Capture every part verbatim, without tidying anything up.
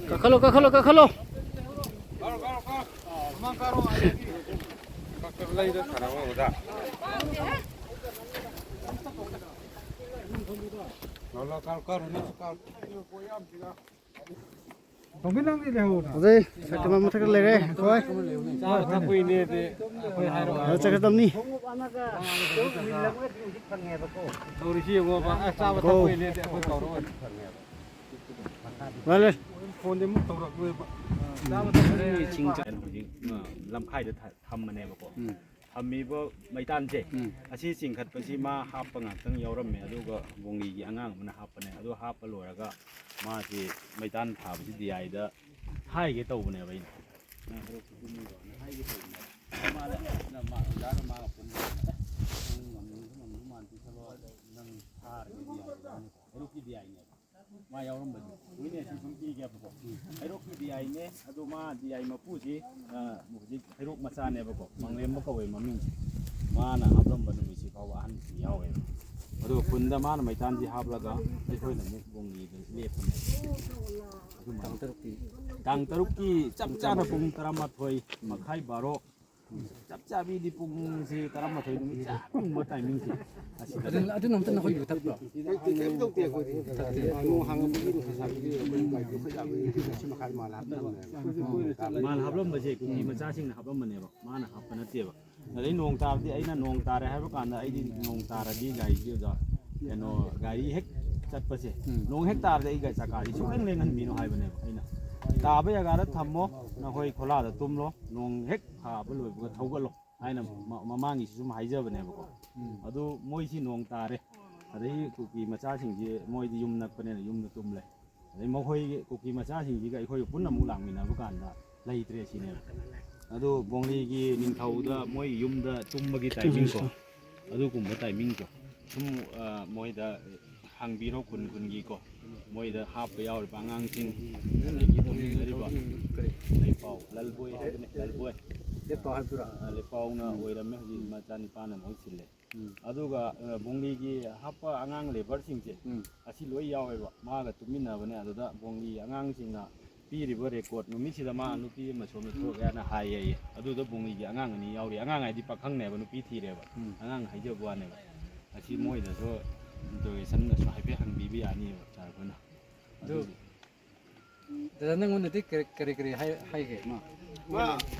ꯀꯥꯈꯠꯂꯣ, ꯀꯥꯈꯠꯂꯣ, ꯀꯥꯈꯠꯂꯣ꯫ ꯇꯣꯝꯕꯤ, ꯅꯪꯗꯤ ꯂꯩꯍꯧꯔꯣ꯫ ꯑꯗꯩ ꯁꯥꯏꯀꯜ ꯑꯃ ꯃꯊꯛꯇ ꯂꯩꯔꯦ, ꯑꯩꯈꯣꯏ꯫ ꯆꯥꯕ ꯊꯛꯄꯩꯅꯦꯗꯤ ꯑꯩꯈꯣꯏ ꯍꯥꯏꯔꯣ꯫ ꯑꯗ ꯆꯠꯀꯗꯕꯅꯤ꯫ ꯇꯧꯔꯤꯁꯤ ꯌꯦꯡꯉꯣꯕ꯫ ꯑ, ꯆꯥꯕ ꯒꯣ꯫ ꯊꯛꯄꯩꯅꯦꯗꯤ ꯑꯩꯈꯣꯏ ꯀꯧꯔꯛꯑꯣꯏ꯫ ꯂꯥꯛꯂꯦ꯫ ꯐꯣꯟꯗꯤ ꯑꯃꯨꯛ ꯇꯧꯔꯛꯂꯣꯏꯕ꯫ ꯆꯥꯕ ꯊꯛꯄꯩꯅꯦꯗꯤ ꯆꯤꯡ ꯆꯠ-, ꯍꯧꯖꯤꯛ, ꯑ, ꯂꯝꯈꯥꯏꯗ ꯊ-, ꯊꯝꯕꯅꯦꯕꯀꯣ꯫ ꯎꯝ꯫ ꯊꯝꯃꯤꯕ ꯃꯩꯇꯥꯟꯁꯦ, ꯎꯝ꯫ ꯑꯁꯤ ꯆꯤꯡꯈꯠꯄꯁꯤ ꯃꯥ ꯍꯥꯞꯄ ꯉꯥꯛꯇꯪ ꯌꯥꯎꯔꯝꯃꯦ, ꯑꯗꯨꯒ ꯕꯣꯡꯒꯤꯒꯤ ꯑꯉꯥꯡ ꯑꯃꯅ ꯍꯥꯞꯄꯅꯦ꯫ ꯑꯗꯨ ꯍꯥꯞꯄ ꯂꯣꯏꯔꯒ ꯃꯥꯁꯤ ꯃꯩꯇꯥꯟ ꯊꯥꯕꯁꯤ ꯗꯤ ꯑꯥꯏꯗ ꯍꯥꯏꯒꯦ ꯇꯧꯕꯅꯦꯕ ꯑꯩꯅ꯫ ꯅꯪ ꯍꯩꯔꯣꯛꯇ ꯀꯨꯝꯃꯤꯔꯣꯅ ꯍꯥꯏꯒꯦ ꯇꯧꯕꯅꯦꯕ꯫ ꯃꯥꯅ, ꯃꯥ ꯑꯣꯖꯥꯅ ꯃꯥꯒ ꯄꯨꯟꯕ, "ꯑꯦ, ꯅꯪ ꯉꯝꯅꯤꯡꯁꯨ ꯉꯝꯅꯤꯡ ꯃꯥꯟꯗꯦ, ꯆꯠꯂꯣ, ꯅꯪ ꯊꯥꯔꯒꯦ ꯗꯤ ꯑꯥꯏꯗ ꯍꯥꯏꯅꯀꯣ, ꯍꯩꯔꯣꯛꯀꯤ ꯗꯤ ꯑꯥꯏꯅꯦꯕ꯫ ꯃꯥ ꯌꯥꯎꯔꯝꯕꯁꯦ꯫ ꯎꯏꯅꯦ, ꯁꯤ ꯁꯨꯝ ꯄꯤꯒꯦꯕꯀꯣ꯫ ꯍꯩꯔꯣꯛꯀꯤ ꯗꯤ ꯑꯥꯏꯅꯦ, ꯑꯗꯣ ꯃꯥ ꯗꯤ ꯑꯥꯏ ꯃꯄꯨꯁꯤ, ꯑ, ꯍꯧꯖꯤꯛ ꯍꯩꯔꯣꯛ ꯃꯆꯥꯅꯦꯕꯀꯣ, ꯃꯥꯡꯂꯦꯝꯕ ꯀꯧꯋꯦ ꯃꯃꯤꯡꯁꯦ꯫ ꯃꯥꯅ ꯍꯥꯞꯂꯝꯕ ꯅꯨꯃꯤꯠꯁꯤ ꯐꯥꯎꯕ ꯑꯍꯟꯁꯤ ꯌꯥꯎꯋꯦꯕ꯫ ꯑꯗꯣ ꯈꯨꯟꯗ ꯃꯥꯅ ꯃꯩꯇꯥꯟꯁꯤ ꯍꯥꯞꯂꯒ ꯑꯩꯈꯣꯏꯅ ꯑꯃꯨꯛ ꯕꯣꯡꯒꯤꯗ ꯂꯦꯞꯄꯅꯦ꯫ ꯑꯗꯨꯃꯥꯏꯅ꯫ ꯇꯥꯡ ꯇꯔꯨꯛꯀꯤ꯫ ꯇꯥꯡ ꯇꯔꯨꯛꯀꯤ ꯆꯞ ꯆꯥꯅ ꯄꯨꯡ ꯇꯔꯥꯃꯥꯊꯣꯏ ꯃꯈꯥꯏ, ꯕꯥꯔꯣ꯫ ꯆꯞ ꯆꯥꯕꯤꯗꯤ ꯄꯨꯡꯁꯤ ꯇꯔꯥꯃꯥꯊꯣꯏ ꯅꯨꯃꯤꯠ ꯆꯞ ꯌꯨꯡꯕ ꯇꯥꯏꯃꯤꯡꯁꯦ ꯑꯁꯤꯗ꯫ ꯑꯗꯨ, ꯑꯗꯨ ꯅꯨꯃꯤꯠꯇ ꯅꯈꯣꯏ ꯌꯨ ꯊꯛꯄ꯭ꯔꯣ? ꯀꯩꯝ ꯇꯧꯗꯦ ꯑꯩꯈꯣꯏꯗꯤ꯫ ꯅꯣꯡ ꯍꯥꯡꯉꯛꯄꯒꯤ ꯅꯨꯡꯁꯥ ꯁꯥꯕꯒꯤ ꯑꯩꯈꯣꯏ ꯕꯥꯏꯛꯇꯣ ꯑꯩꯈꯣꯏ ꯗꯥ ꯍꯣꯏꯒꯤ ꯃꯁꯤꯡ ꯃꯈꯥꯏ ꯃꯥꯜꯂ ꯍꯥꯞꯅꯕꯅꯦꯕ꯫ ꯃꯥꯅ ꯍꯥꯞꯂꯝꯕꯁꯦ ꯀꯨꯀꯤ ꯃꯆꯥꯁꯤꯡꯅ ꯍꯥꯞꯂꯝꯕꯅꯦꯕ, ꯃꯥꯅ ꯍꯥꯞꯄ ꯅꯠꯇꯦꯕ꯫ ꯑꯗꯩ ꯅꯣꯡ ꯇꯥꯔꯗꯤ, ꯑꯩꯅ ꯅꯣꯡ ꯇꯥꯔꯦ ꯍꯥꯏꯕ ꯀꯥꯟꯗ ꯑꯩꯗꯤ ꯅꯣꯡ ꯇꯥꯔꯗꯤ ꯒꯥꯔꯤꯁꯤꯗ, ꯀꯩꯅꯣ, ꯒꯥꯔꯤ ꯍꯦꯛ ꯆꯠꯄꯁꯦ, ꯎꯝ꯫ ꯅꯣꯡ ꯍꯦꯛ ꯇꯥꯔꯗꯤ ꯑꯩ ꯒꯥꯔꯤ ꯆꯀꯥꯁꯤ ꯁꯨꯡꯂꯦꯡ ꯂꯦꯡꯍꯟꯕꯤꯅꯨ ꯍꯥꯏꯕꯅꯦꯕ ꯑꯩꯅ꯫ ꯇꯥꯕ ꯖꯒꯥꯗ ꯊꯝꯃꯣ, ꯅꯈꯣꯏ ꯈꯣꯂꯥꯗ ꯇꯨꯝꯂꯣ, ꯅꯣꯡ ꯍꯦꯛ ꯐꯥꯕ ꯂꯣꯏꯕꯒ ꯊꯧꯒꯠꯂꯣ ꯍꯥꯏꯅ ꯃ-, ꯃꯃꯥꯡꯒꯤꯁꯨ ꯁꯨꯝ ꯍꯥꯏꯖꯕꯅꯦꯕꯀꯣ꯫ ꯎꯝ꯫ ꯑꯗꯨ ꯃꯣꯏꯁꯤ ꯅꯣꯡ ꯇꯥꯔꯦ, ꯑꯗꯒꯤ ꯀꯨꯀꯤ ꯃꯆꯥꯁꯤꯡꯁꯤ ꯃꯣꯏꯗꯤ ꯌꯨꯝ ꯅꯛꯄꯅꯤꯅ ꯌꯨꯝꯗ ꯇꯨꯝꯂꯦ꯫ ꯑꯗꯩ ꯃꯈꯣꯏ ꯀꯨꯀꯤ ꯃꯆꯥꯁꯤꯡꯁꯤꯒ ꯑꯩꯈꯣꯏꯒ ꯄꯨꯟꯅ ꯑꯃꯨꯛ ꯂꯥꯛꯃꯤꯟꯅꯕ ꯀꯥꯟꯗ ꯂꯩꯇ꯭ꯔꯦ ꯁꯤꯅꯦꯕ꯫ ꯑꯗꯣ ꯕꯣꯡꯂꯤꯒꯤ ꯅꯤꯡꯊꯧꯗ ꯃꯣꯏ ꯌꯨꯝꯗ ꯇꯨꯝꯕꯒꯤ ꯇꯥꯏꯃꯤꯡꯀꯣ, ꯑꯗꯨꯒꯨꯝꯕ ꯇꯥꯏꯃꯤꯡꯗꯣ ꯁꯨꯝ, ꯑ, ꯃꯣꯏꯗ ꯍꯪꯕꯤꯔꯣ, ꯈꯨꯟ ꯈꯨꯟꯒꯤꯀꯣ, ꯃꯣꯏꯗ ꯍꯥꯞꯄ ꯌꯥꯎꯔꯤꯕ ꯑꯉꯥꯡꯁꯤꯡ, ꯑꯗꯒꯤ ꯇꯧꯃꯤꯟꯅꯔꯤꯕ ꯂꯩꯄꯥꯎ, ꯂꯜꯕꯣꯏ ꯍꯥꯏꯕꯅꯦ, ꯂꯜꯕꯣꯏ꯫ ꯂꯦꯞꯄꯥꯎ ꯍꯥꯏꯕꯗꯨꯔꯥ? ꯑ, ꯂꯦꯞꯄꯥꯎꯅ ꯎꯝ꯫ ꯑꯣꯏꯔꯝꯃꯦ, ꯍꯧꯖꯤꯛ ꯎꯝ꯫ ꯃꯆꯥꯅꯤꯄꯥꯅ ꯃꯍꯨꯠ ꯁꯤꯜꯂꯦ꯫ ꯎꯝ꯫ ꯑꯗꯨꯒ, ꯑ, ꯕꯣꯡꯂꯤꯒꯤ ꯍꯥꯞꯄ ꯑꯉꯥꯡ ꯂꯦꯕꯔꯁꯤꯡꯁꯦ ꯎꯝ꯫ ꯑꯁꯤ ꯂꯣꯏ ꯌꯥꯎꯋꯦꯕ꯫ ꯃꯥꯒ ꯇꯨꯃꯤꯟꯅꯕꯅꯦ꯫ ꯑꯗꯨꯗ ꯕꯣꯡꯂꯤ ꯑꯉꯥꯡꯁꯤꯡꯅ ꯄꯤꯔꯤꯕ ꯔꯦꯀꯣꯔꯠ ꯅꯨꯃꯤꯠꯁꯤꯗ ꯃꯥ ꯅꯨꯄꯤ ꯑꯃ ꯁꯣꯝꯗ ꯊꯣꯛꯑꯦꯅ ꯍꯥꯏꯌꯦ꯫ ꯑꯗꯨꯗ ꯕꯣꯡꯂꯤꯒꯤ ꯑꯉꯥꯡ ꯑꯅꯤ ꯌꯥꯎꯔꯤ꯫ ꯑꯉꯥꯡ ꯍꯥꯏꯗꯤ ꯄꯥꯈꯪꯅꯦꯕ, ꯅꯨꯄꯤ ꯊꯤꯔꯦꯕ꯫ ꯎꯝ꯫ ꯑꯉꯥꯡ ꯍꯥꯏꯖꯕ ꯋꯥꯅꯦꯕ꯫ ꯑꯁꯤ ꯃꯣꯏꯗꯁꯨ ꯏꯟꯇꯔꯣꯒꯦꯁꯟꯗꯁꯨ ꯍꯥꯏꯐꯦꯠ ꯍꯪꯕꯤꯕ ꯌꯥꯅꯤꯕ ꯁꯥꯔ ꯑꯩꯈꯣꯏꯅ꯫ ꯑꯗꯨ ꯑꯗꯨꯒꯤ ꯗꯥꯗꯥ, ꯅꯪꯉꯣꯟꯗꯗꯤ ꯀꯔꯤ, ꯀꯔꯤ, ꯀꯔꯤ ꯍꯥꯏ-, ꯍꯥꯏꯒꯦ ꯃꯥ? ꯃꯥ,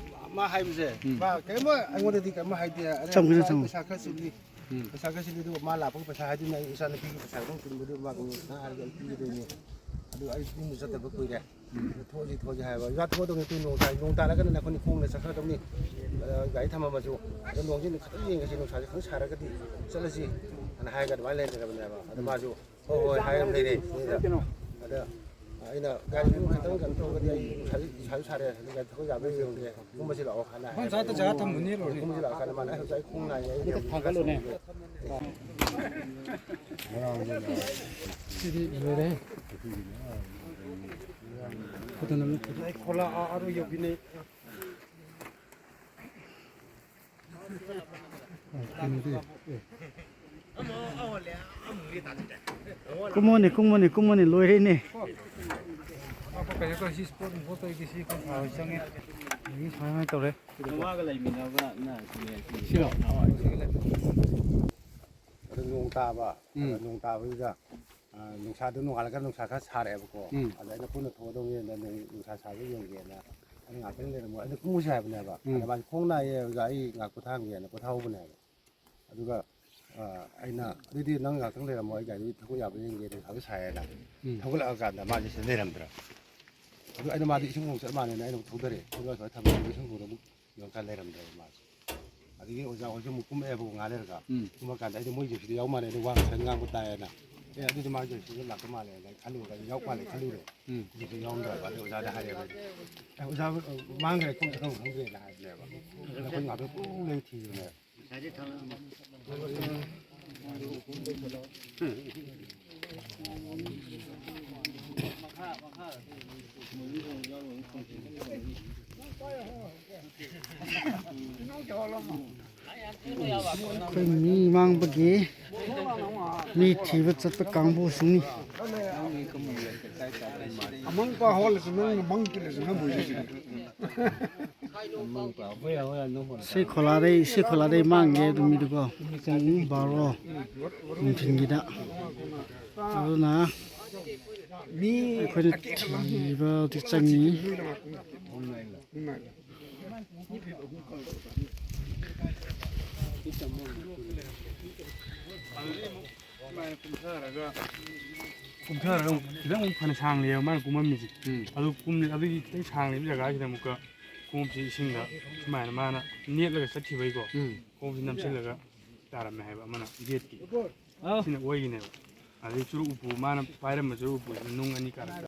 ꯃꯥ ꯍꯥꯏꯕꯁꯦ, ꯎꯝ꯫ ꯃꯥ ꯀꯔꯤꯝ ꯑꯩꯉꯣꯟꯗꯗꯤ ꯀꯔꯤꯝ ꯍꯥꯏꯗꯦ꯫ ꯑꯗꯩ ꯆꯝꯈꯤꯅꯨ, ꯄꯩꯁꯥ, ꯆꯝꯈꯤꯅꯨ꯫ ꯄꯩꯁꯥ ꯈꯔ ꯆꯤꯜꯂꯤ, ꯎꯝ꯫ ꯄꯩꯁꯥ ꯈꯔ ꯆꯤꯜꯂꯤ, ꯑꯗꯨꯒ ꯃꯥ ꯂꯥꯛꯄꯒꯤ ꯄꯩꯁꯥ ꯍꯥꯏꯗꯨꯅ ꯑꯩ ꯏꯆꯥꯅꯨꯄꯤꯒꯤ ꯄꯩꯁꯥ ꯑꯗꯨꯝ ꯆꯤꯟꯕꯗꯨ ꯃꯥ ꯀꯩꯅꯣ ꯈꯤꯇꯪ ꯍꯥꯏꯔꯒ ꯑꯩ ꯄꯤꯒꯗꯣꯏꯅꯤ꯫ ꯑꯗꯨ ꯑꯩ ꯌꯨꯝꯗ ꯆꯠꯇꯕ ꯀꯨꯏꯔꯦ꯫ ꯑꯗꯨ ꯊꯣꯛꯑꯁꯤ, ꯊꯣꯛꯑꯁꯤ ꯍꯥꯏꯕ꯫ ꯏꯃꯥ ꯊꯣꯛꯑꯗꯧꯅꯤ, ꯅꯣꯡ ꯇꯥꯏ, ꯅꯣꯡ ꯇꯥꯔꯒꯅ ꯑꯩꯈꯣꯏꯅ ꯈꯣꯡꯅ ꯆꯠꯈ꯭ꯔꯗꯧꯅꯤ꯫ ꯑ, ꯒꯥꯔꯤ ꯊꯝꯃꯝꯃꯁꯨ꯫ ꯑꯗꯣ ꯅꯣꯡꯁꯤ ꯈꯤꯇꯪ ꯌꯦꯡꯉꯁꯤ, ꯅꯨꯡꯁꯥꯁꯦ ꯈꯤꯇꯪ ꯁꯥꯔꯒꯗꯤ ꯆꯠꯂꯁꯤ ꯍꯥꯏꯅ ꯍꯥꯏꯔꯒ ꯑꯗꯨꯃꯥꯏꯅ ꯂꯩꯈ꯭ꯔꯕꯅꯦꯕ꯫ ꯑꯗꯣ ꯃꯥꯁꯨ ꯍꯣꯏ, ꯍꯣꯏ, ꯍꯥꯏꯔ ꯂꯩꯔꯦ꯫ ꯑꯗ ꯑꯩꯅ ꯒꯥꯔꯤ ꯈꯤꯇꯪ ꯀꯩꯅꯣ ꯇꯧꯔꯒꯗꯤ ꯑꯩ ꯏꯁꯥꯁꯨ, ꯏꯁꯥꯁꯨ ꯁꯥꯔꯦ, ꯑꯗꯨꯒ ꯊꯕꯛ ꯌꯥꯕ꯭ꯔꯥ ꯌꯦꯡꯉꯨꯒꯦ, ꯀꯨꯝꯃꯁꯤ ꯂꯥꯛꯑꯣ ꯍꯥꯏꯅ ꯍꯥꯏ꯫ ꯃꯣꯏ ꯁꯥꯏꯗ ꯖꯒꯥ ꯊꯝꯃꯅꯤ ꯂꯣꯏꯔꯦ꯫ ꯀꯨꯝꯃꯁꯤ ꯂꯥꯛꯑꯣ ꯍꯥꯏꯅ ꯃꯥꯅ ꯑꯩ ꯍꯧꯖꯤꯛ ꯑꯩ ꯈꯣꯡ ꯅꯥꯏꯌꯦ, ꯑꯩ ꯍꯦꯛꯇ ꯌꯦꯡꯉꯨꯒꯦ꯫ ꯊꯥꯡꯒꯠꯂꯨꯅꯦ꯫ ꯁꯤꯗꯤ ꯂꯣꯏꯔꯦ꯫ ꯐꯣꯇꯣ ꯅꯝꯃꯤ꯫ ꯑꯩ ꯈꯣꯂꯥ ꯑꯥ, ꯑꯥꯔꯣ ꯌꯧꯕꯤꯅꯦ꯫ ꯀꯨꯝꯃꯣꯅꯦ, ꯀꯨꯝꯃꯣꯅꯦ, ꯀꯨꯝꯃꯣꯅꯦ, ꯂꯣꯏꯔꯦꯅꯦ꯫ ꯀꯩꯅꯣ ꯇꯧꯔꯦ, ꯁꯤ ꯁ꯭ꯄꯣꯔꯠ ꯅꯨꯡꯄꯣꯔꯠ ꯇꯧꯔꯤꯁꯦ, ꯁꯤ ꯑꯩꯈꯣꯏ ꯁꯥꯔ ꯍꯣꯏ ꯆꯪꯉꯦ꯫ ꯑꯗꯒꯤ ꯁꯨꯃꯥꯏ ꯁꯨꯃꯥꯏꯅ ꯇꯧꯔꯦ꯫ ꯃꯥꯒ ꯂꯩꯃꯤꯟꯅꯕꯅ ꯁꯤꯅꯦ, ꯁꯤꯅꯦ꯫ ꯁꯤꯔꯣ? ꯑꯗꯨ ꯅꯣꯡ ꯇꯥꯕ, ꯎꯝ꯫ ꯑꯗ ꯅꯣꯡ ꯇꯥꯕꯗꯨꯗ ꯑ, ꯅꯨꯡꯁꯥꯗꯨ ꯅꯣꯡꯉꯥꯜꯂꯒ ꯅꯨꯡꯁꯥ ꯈꯔ ꯁꯥꯔꯛꯑꯦꯕꯀꯣ꯫ ꯎꯝ꯫ ꯑꯗ ꯑꯩꯅ ꯄꯨꯟꯅ ꯊꯣꯛꯑꯗꯧꯅꯦꯅ ꯅꯨꯡ-, ꯅꯨꯡꯁꯥ ꯁꯥꯕ ꯌꯦꯡꯒꯦꯅ ꯑꯩꯅ ꯉꯥꯛꯇꯪ ꯂꯩꯔꯝꯃꯣ꯫ ꯑꯩꯅ ꯀꯨꯝꯃꯨꯁꯦ ꯍꯥꯏꯕꯅꯦꯕ꯫ ꯎꯝ꯫ ꯑꯗ ꯃꯥꯁꯦ ꯈꯣꯡ ꯅꯥꯏꯌꯦ ꯑꯣꯖꯥ, ꯑꯩ ꯉꯥꯛ ꯄꯣꯊꯥꯍꯧꯒꯦꯅ ꯄꯣꯊꯥꯍꯧꯕꯅꯦꯕ꯫ ꯑꯗꯨꯒ, ꯑ, ꯑꯩꯅ "ꯑꯗꯨꯗꯤ ꯅꯪ ꯉꯥꯛꯇꯪ ꯂꯩꯔꯝꯃꯣ, ꯑꯩ ꯒꯥꯔꯤ ꯊꯧꯒꯠ ꯌꯥꯕ꯭ꯔꯥ ꯌꯦꯡꯒꯦ, ꯅꯨꯡꯁꯥꯁꯨ ꯁꯥꯏꯌꯦꯅ"꯫ ꯎꯝ꯫ ꯊꯧꯒꯠꯂꯛꯑꯀꯥꯟꯗ ꯃꯥꯁꯦ ꯁꯤꯗ ꯂꯩꯔꯝꯗ꯭ꯔꯕ꯫ ꯑꯗꯨ ꯑꯩꯅ ꯃꯥꯗꯤ ꯏꯁꯤꯡ ꯈꯣꯡ ꯆꯠ ꯃꯥꯟꯅꯦꯅ ꯑꯩꯅ ꯑꯃꯨꯛ ꯊꯧꯗꯔꯦ꯫ ꯑꯗꯨꯒ ꯁꯨꯃꯥꯏꯅ ꯊꯝꯃꯒ ꯏꯁꯤꯡ ꯈꯣꯡꯗ ꯑꯃꯨꯛ ꯌꯣꯟꯈ꯭ꯔ ꯂꯩꯔꯝꯗ꯭ꯔꯕ ꯃꯥꯁꯦ꯫ ꯑꯗꯒꯤ ꯑꯣꯖꯥ ꯍꯣꯏꯁꯨ ꯑꯃꯨꯛ ꯀꯨꯝꯃꯛꯑꯦꯕꯀꯣ ꯉꯥꯏꯍꯥꯛ ꯂꯩꯔꯒ꯫ ꯎꯝ꯫ ꯀꯨꯝꯃꯀꯥꯟꯗ ꯑꯩꯗꯤ ꯃꯣꯏ ꯖꯦꯁꯤꯗ ꯌꯥꯎ ꯃꯥꯜꯂꯦ, ꯑꯗꯨ ꯋꯥ ꯈꯤꯇꯪ ꯉꯥꯡꯕ ꯇꯥꯏꯌꯦꯅ꯫ "ꯑꯦ, ꯑꯗꯨꯗꯤ ꯃꯥ ꯖꯦꯁꯤꯗ ꯂꯥꯛꯄ ꯃꯥꯜꯂꯦꯅ" ꯑꯩ ꯈꯜꯂꯨꯔꯒ, ꯑꯩ ꯌꯥꯎ ꯃꯥꯜꯂꯦ ꯈꯜꯂꯨꯔꯦ꯫ ꯎꯝ꯫ ꯖꯦꯁꯤꯗ ꯌꯥꯎꯔꯝꯗ꯭ꯔꯕ꯫ ꯑꯗꯩ ꯑꯣꯖꯥꯗ ꯍꯥꯏꯔꯦꯕ ꯑꯩꯅ, "ꯑꯦ, ꯑꯣꯖꯥ, ꯑ, ꯃꯥꯡꯈ꯭ꯔꯦ, ꯀꯨꯝ ꯆꯠꯈ꯭ꯔꯕ ꯈꯪꯗ꯭ꯔꯦꯅ" ꯍꯥꯏꯕꯅꯦꯕ꯫ ꯑꯗ ꯑꯩꯈꯣꯏ ꯉꯥꯛꯇꯪ ꯄꯨꯡ ꯂꯩ ꯊꯤꯕꯅꯦꯕ꯫ ꯑꯩꯈꯣꯏ ꯃꯤ ꯃꯥꯡꯕꯒꯤ ꯃꯤ ꯊꯤꯕ ꯆꯠꯄ ꯀꯥꯡꯕꯨꯁꯤꯡꯅꯤ꯫ ꯑꯃꯪ ꯄꯥ ꯍꯣꯜꯂꯁꯨ ꯅꯪ ꯃꯪ ꯇꯤꯜꯂꯁꯨ ꯅꯪ ꯁꯤ ꯈꯣꯂꯥꯗꯩ, ꯁꯤ ꯈꯣꯂꯥꯗꯩ ꯃꯥꯡꯒꯦ ꯑꯗꯨꯝ ꯃꯤꯗꯨꯀꯣ꯫ ꯄꯨꯡ ꯕꯥꯔꯣ ꯅꯨꯡꯊꯤꯟꯒꯤꯗ꯫ ꯑꯗꯨꯅ ꯑꯩꯈꯣꯏꯅ ꯊꯤꯕꯗꯤ ꯆꯪꯉꯤ꯫ ꯁꯨꯃꯥꯏꯅ ꯀꯨꯝꯊꯔꯒ, ꯀꯨꯝꯊꯔꯒ ꯑꯃꯨꯛ ꯈꯤꯇꯪ ꯑꯃꯨꯛ ꯐꯅ ꯁꯥꯡꯂꯦꯕ ꯃꯥꯅ ꯀꯨꯝꯃꯝꯃꯤꯁꯦ꯫ ꯎꯝ꯫ ꯑꯗꯨ ꯀꯨꯝ-, ꯑꯗꯨꯒꯤ ꯈꯤꯇꯪ ꯁꯥꯡꯂꯤꯕ ꯖꯒꯥꯁꯤꯗ ꯑꯃꯨꯛꯀ ꯈꯣꯡꯎꯞꯁꯤ ꯏꯁꯤꯡꯗ ꯁꯨꯃꯥꯏꯅ ꯃꯥꯅ ꯅꯦꯠꯂꯒ ꯆꯠꯈꯤꯕꯩꯀꯣ꯫ ꯎꯝ꯫ ꯈꯣꯡꯎꯞꯁꯤ ꯅꯝꯁꯤꯜꯂꯒ ꯇꯥꯔꯝꯃꯦ ꯍꯥꯏꯕ ꯑꯃꯅ ꯌꯦꯠꯀꯤ꯫ ꯑꯥ꯫ ꯁꯤꯅ ꯑꯣꯏꯒꯤꯅꯦꯕ꯫ ꯑꯗꯩ ꯆꯨꯔꯨꯞ ꯎꯄꯨ, ꯃꯥꯅ ꯄꯥꯏꯔꯝꯕ ꯆꯨꯔꯨꯞ ꯎꯄꯨꯁꯤꯅ ꯅꯨꯡ ꯑꯅꯤ ꯀꯥꯔꯛꯇ꯫